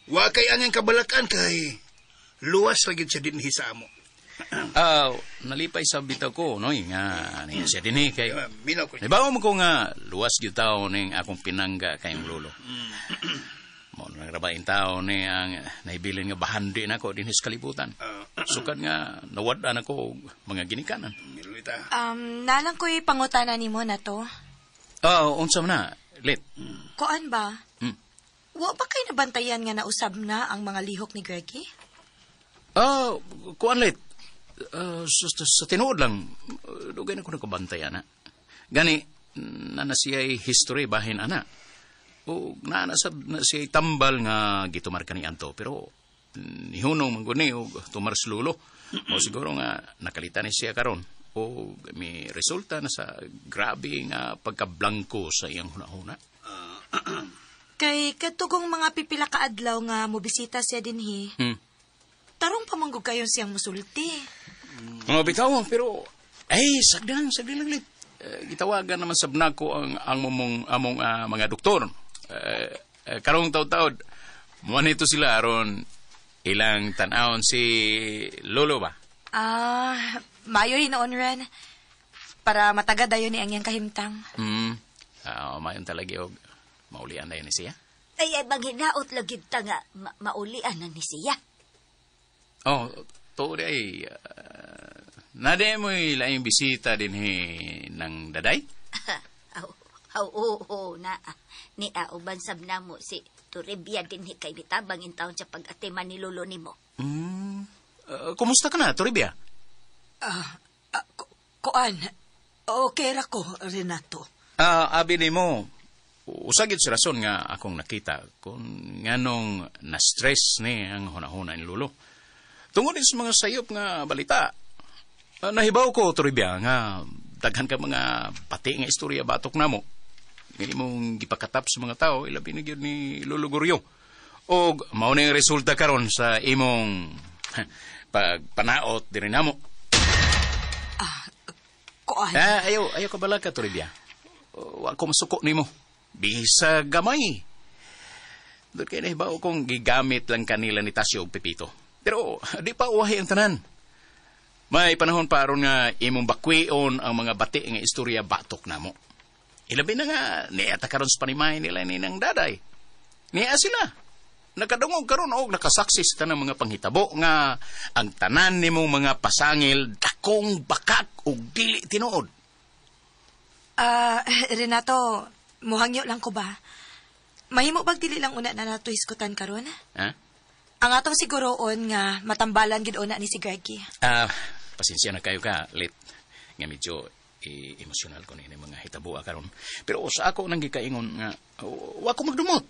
Wa kay ang kabalakan kay luwas lagi siya dinhi sa amo. Nalipay sa bitaw ko, no, nga niya siya dinhi kay Minaw ko. Nibaw mo ko nga luwas gyud tawo ning akong pinangga kayong lolo. Mo nagrabain tao ni ang naibilin nga bahandi nako dinhi sa kalibutan. Sukad nga nawad-an ako og mga ginikanan. Nalang ko'y pangutana nimo na to. Unsa man na, Lit? Kuan ba? Wa ba kay nabantayan nga nausab na ang mga lihok ni Greggy? Kuan, Lit. Sa tinuod lang, dugay na ko nakabantayan na. Gani, na siya'y history bahin ana. O na sab na siya'y tambal nga gitumar kani anto, pero nihunong man gud ni og tumar sa lulo. O siguro nga nakalita ni siya karon. O may resulta na sa grabe nga pagkablangko sa iyang hunahuna. Kay katugong mga pipila ka adlaw nga mobisita siya dinhi. Tarong pamanggog kayo siyang musulti. Mga bitaw, pero ay sagdan lang lit. Gitawagan naman sabna ko ang among mga doktor. Karong taud-taud mo nito sila aron ilang tan-awon si lolo ba. Mayo hinoon ren. Para matagad dayon ni ang iyang kahimtang. Mayon talaga og maulian na yun ni siya. Ay, manghinaot lagi ta nga maulian na ni siya. Oh, to di ay nade mo'y laing bisita dinhi ng daday? Oo, na. Ni uban sab namo si Toribia dinhi kay mitabang in taon sa pag-atiman ni lolo nimo. Kumusta ka na, Toribia? Kuan, okay ra ko, Renato. Abi nimo, usagid sa rason nga akong nakita kung nganong na-stress ni ang hunahuna ni lolo. Tungod din sa mga sayop nga balita. Nahibaw ko, Toribia, nga daghan ka mga pati nga istorya batok namo. Nga imong gipakatap sa mga tao, ilabi na gyud ni Lolo Guryo. Og mao ni ang resulta karon sa imong pagpanaot diri namo. Kuan. Ah, ayaw, ayaw ka bala ka, Toribia. Wa ko masuko nimo. Bisa gamay. Doon kay nahibaw kong gigamit lang kanila ni Tasyo og Pepito. Pero di pa uwahi ang tanan. May panahon pa aron nga imong bakwion ang mga bati nga istorya batok namo. Ilabi na nga, niya ta karon sa panimay nila ni nang daday. Niya sila. Nakadungog karon og nakasaksi sa tanang mga panghitabo nga ang tanan nimong mga pasangil dakong bakak ug dili tinuod. Renato, muhangyo lang ko ba? Mahimo bag dili lang una na nato hisgutan karon? Ha? Ang atong siguroon nga matambalan gid una ni si Greggy. Pasensya na kayo ka, late. Nga medyo emosyonal ko ni mga hitabuha karon. Pero sa ako nang gikaingon nga wa ko magdumot.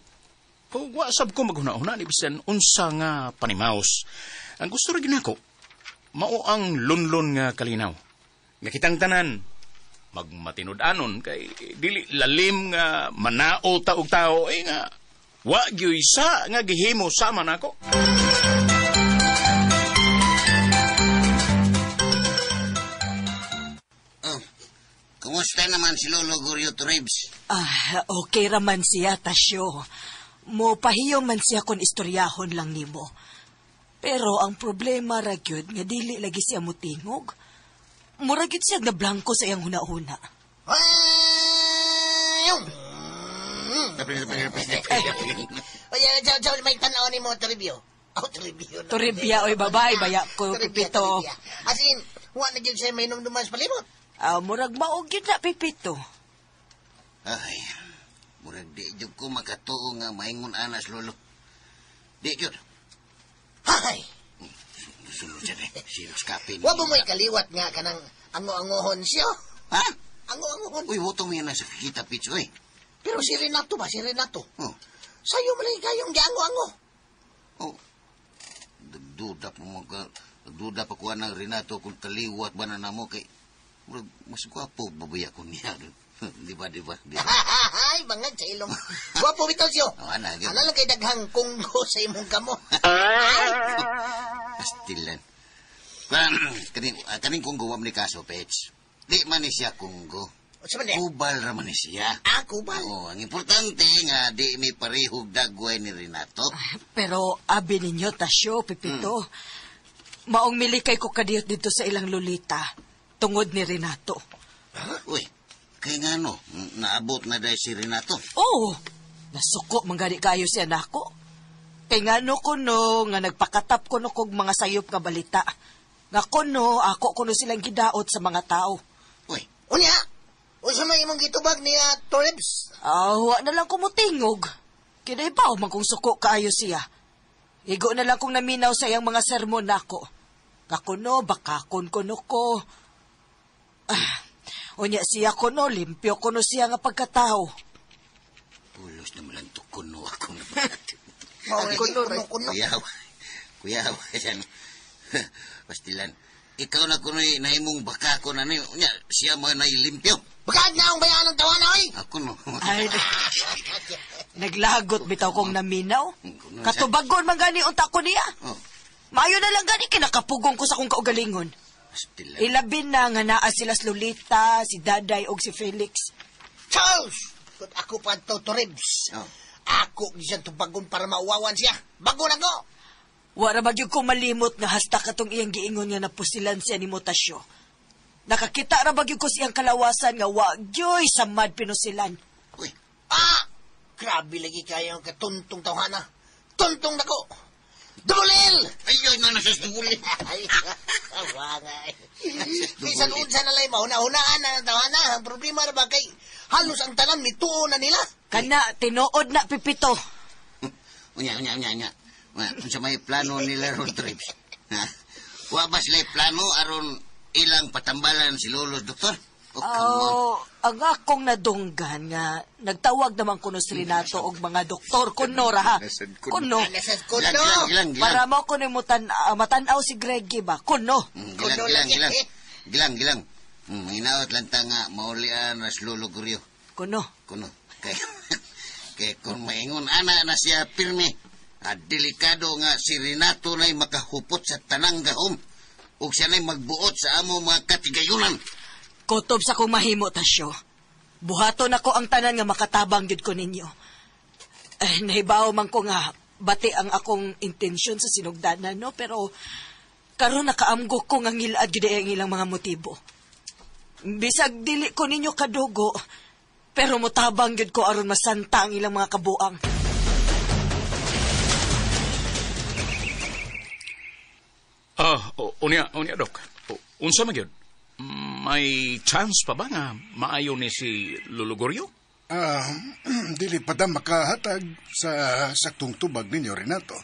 Wa sab ko maghuna-huna ni bisan unsa nga panimaos. Ang gusto ra ginako mao ang lunlon nga kalinaw. Nga kitang tanan magmatinud-anon kay dili lalim nga manao ta og tao eh nga wa gyud sa nga gihimo sama nako. Oh, kumusta naman si Lolo Guryo Toribs? Okay raman siya, Tasyo. Mo pahiyo man siya kung istoryahon lang nimo. Pero ang problema ra gyud nga dili lagi siya motingog. Mura gyud siya nablangko sa iyang huna-huna. Oye, ciao, may tanaw ni mo, Toribio. Oh, Toribio. Toribia, oy, babay, baya ko, Toribia, Pipito. Toribia. As in, wa na gyud siya may numduman sa palibot. Murag maog gyud na, Pipito. Ay, murag di jud ko makatuo nga maingon anas, Lolo. Di jud. Hay! Sulod siya eh. Silos kape. Wa ba mo'y kaliwat nga kanang ango-angohon siya? Ha? Ango-angohon. Uy, wuto mo yan na sa kita, Pitch, uy. Pero si Renato ba? Si Renato? Oh. Sa'yo man lang kayong giango-ango. Oh. Nagduda pa mo ka. Nagduda pa kuha ng Renato kung kaliwat ba na namo kay... Murag, mas gwapo babuya ko niya. Di ba, di ba? Di ba? Ay, bangag sa ilong. Gwapo bitaw siyo. Oh, ana, gyud. Ana lang kay daghang kunggo sa imong kamo. Pastilan. Kaning kunggo wa man ni kaso, Pets. Di man ni siya kunggo. Unsa man niya? Kubal ra man ni siya. Ah, kubal. Oo, ang importante nga di mi parehog dagway ni Renato. Pero abi ninyo, Tasyo, Pipito. Maong milikay ko kadiyot dito sa ilang lolita tungod ni Renato. Uy, kay nga no, naabot na dahil si Renato. Oo, nasuko manggani kayo siya nako. Kay nga no kuno, nga nagpakatap kuno kog mga sayop nga balita. Nga kuno, ako kuno silang gidaot sa mga tao. Uy, Unya, unsa man imong gitubag niya, Toribs? Wa na lang kumutingog. Kinaibaw man kung suko kaayo siya. Igo na lang kung naminaw sa iyang mga sermon nako. Nga kuno, bakakon kuno ko. Unya siya kuno, limpyo kuno siya nga pagkatao. Pulos na malang to kuno ako na bakit. Kuno, kuno, kuno. Kuyaw, kuyaw, yan. Pastilan, ikaw na kuno'y nahimong baka ko na niyo. Unya, siya mo na ilimpyo. Baka na akong bayaan ng tawana, oy! Ako no. Ay, naglagot bitaw kong naminaw. Katubagon man gani unta ko niya. Oh. Maayo na lang gani kinakapugong ko sa kong kaugalingon. Pastilan. Ilabin na nga naa sila si Lolita, si Daday og si Felix. Charles! Kung ako pa to, Toribs. Oh. Ako siyang tubagon para mauwawan siya. Bago na ko! Wara ba gyud ko malimot nga hasta katong iyang giingon nga napusilan siya ni Mutasyo. Nakakita ra ba gyud ko siyang kalawasan nga wa gyoy samad pinusilan. Uy. Ah! Grabe lagi kayo ang katuntong tawhana. Tuntong na ko! Dulil! Ay, na nasa dulil. Ay, awa nga eh. Bisan unsa na lang mahuna-hunaan na ang tawhana. Ang problema na ba kay halos ang tanan mituo na nila. Kana, tinuod na Pipito. Unya, unya, unya, unya. Unsa may plano nila ron, Trips? Ha? Wa ba sila plano aron ilang patambalan si Lolo, Doktor? Oh, come on. Oh, ang akong nadunggan nga nagtawag naman kuno si Renato og mga doktor kuno ra ha. Kuno. Kuno. Gilang, gilang, gilang. Para mo kuno mo matanaw si Greggy ba? Kuno. Gilang, gilang, gilang. Gilang, gilang. Hinaot lang ta nga maulian as Lolo Guryo. Kuno. Kuno. Kay kung maingon ana na siya pirmi, at delikado nga si Renato na'y makahupot sa tanang gahom ug siya na'y magbuot sa amo mga katigayunan. Kutob sa kong mahimo, Tasyo. Buhaton ako ang tanan nga makatabang gyud ko ninyo. Eh, nahibaw man ko nga bati ang akong intensyon sa sinugdanan, no? Pero karon nakaamgo ko nga ngilad gyud ang ilang mga motibo. Bisag dili ko ninyo kadugo, pero motabang gyud ko aron masanta ang ilang mga kabuang. Unya, Dok. Unsa man gyud? May chance pa ba nga maayo ni si Lolo Gorio? Dili pa ta makahatag sa saktong tubag ninyo, Renato.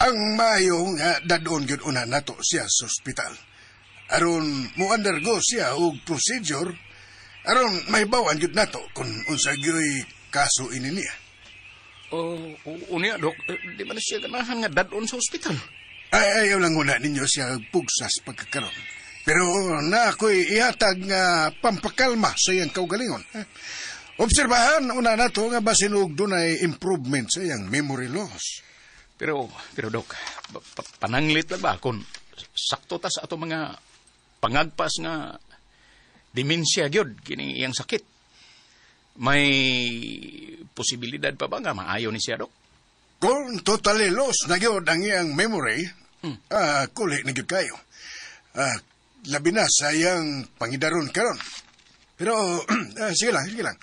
Ang maayo nga dadon gyud una nato siya sa ospital. Aron mo undergo siya og procedure, aron mahibaw-an gyud nato kung unsa gyoy kaso ini niya. Unya, Dok, di ba na siya ganahan nga dadon sa ospital? Ay, ayaw lang una ninyo siya pugsas pagkakaroon. Pero na ako'y ihatag nga pampakalma sa iyang kaugalingon. Obserbahan una nato nga basin og dunay improvement sa iyang memory loss. Pero Dok, pananglit lang ba kung sakto ta sa ato mga pangagpas nga demensya gyud kini iyang sakit? May posibilidad pa ba nga maayo ni siya, Dok? Kung totally lost na gyud ang iyang memory, kuli na gyud kayo. Labi na sa iyang pangidaron karon. Pero sige lang.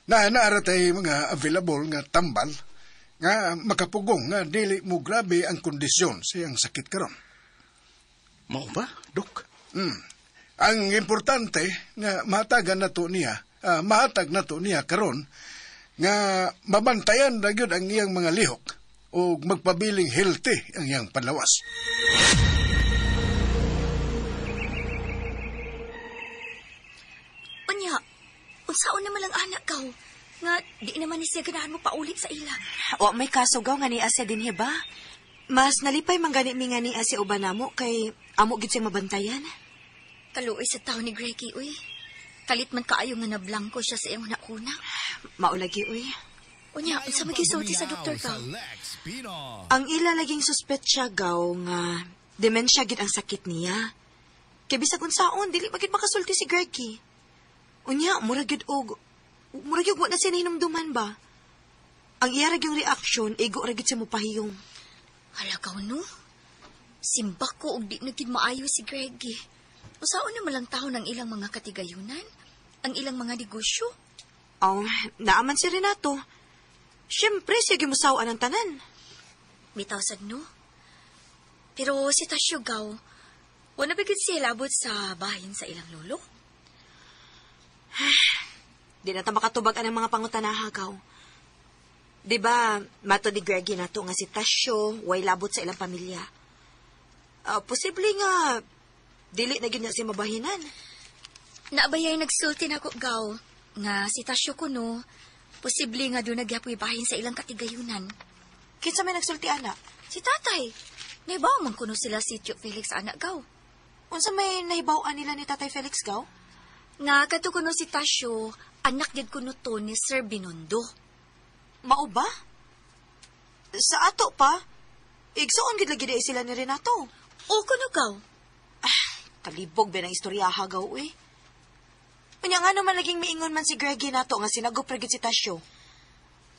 Naara tay mga available nga tambal nga makapugong nga dili mo grabe ang kondisyon sa iyang sakit karon. Mao ba, Dok? Ang importante nga mahatag na to niya karon nga mabantayan na gyud ang iyang mga lihok o magpabiling healthy ang iyang panlawas. Unya, unsaon naman lang anak ka, nga di naman ni siya ganahan mo paulit sa ila. Wa may kaso gaw nga niya siya dinhi ba? Mas nalipay man gani mi nga niya siya uban namo kay amo gid siya mabantayan. Kaluoy sa tao ni Greggy, uy. Kalit man kaayo nga nablangko siya sa iyang hunahuna. Maulagi, uy. Unya, unsa man gisulti sa doktor ka? Ang ila laging suspetsa gaw nga demensya gid ang sakit niya. Kay bisag unsaon dili magid makasulti si Greggy. Unya, murag gyud og wa na siya nahinumduman ba? Ang iya ra gyud reaksyon, igo ra gyud siya mopahiyong. Hala ka, no? Simbak ko og di na gyud maayo si Greggy. Usaon naman lang tao ng ilang mga katigayunan? Ang ilang mga negosyo? Oh, naaman si Renato. Siyempre, siya gimusawan ang tanan. Bitaw sad, no? Pero si Tasyo gaw, wala ba gid siya labot sa bahin sa ilang lolo? Di na ta makatubag ang mga pangutanaha, gaw. Di ba, mato di Greggy na to nga si Tasyo, way labot sa ilang pamilya. Posible nga, dili na gyud na siya mabahinan. Naabayay nagsulti na ko, gaw, nga si Tasyo kuno, posible nga doon nagyapoy bahin sa ilang katigayunan. Kinsa may nagsulti, ana? Si tatay. Naibaw man kuno sila si Tio Felix, anak, gaw. Unsa may naibaw-an nila ni Tatay Felix, gaw? Nga kadto kuno si Tasyo, anak gid kuno to ni Sir Binondo. Mao ba? Sa ato pa, igsuon gid lagi sila ni Renato. O kuno, gaw. Kalibog ba ng istoryaha, gaw, eh. Unya nga naman naging miingon man si Greggy nato nga sinagop ra gid si Tasyo.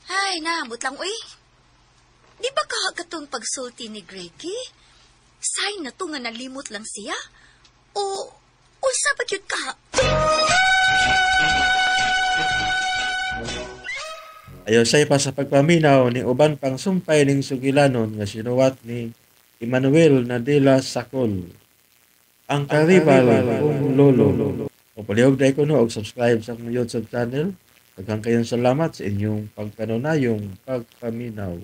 Ay, naambot lang, uy. Di ba kahakatong pagsulti ni Greggy? Sign na to nga nalimot lang siya? O, unsa ba gyud ka? Ayo say pa sa pagpaminaw ni uban pang sumpay ning sugilanon nga sinuwat ni Emmanuel Nadila Sakol. Ang karibal kong lolo. O palihog dahil ko no, og subscribe sa akong YouTube channel. Daghang kayong salamat sa inyong pagkanunayong pagpaminaw.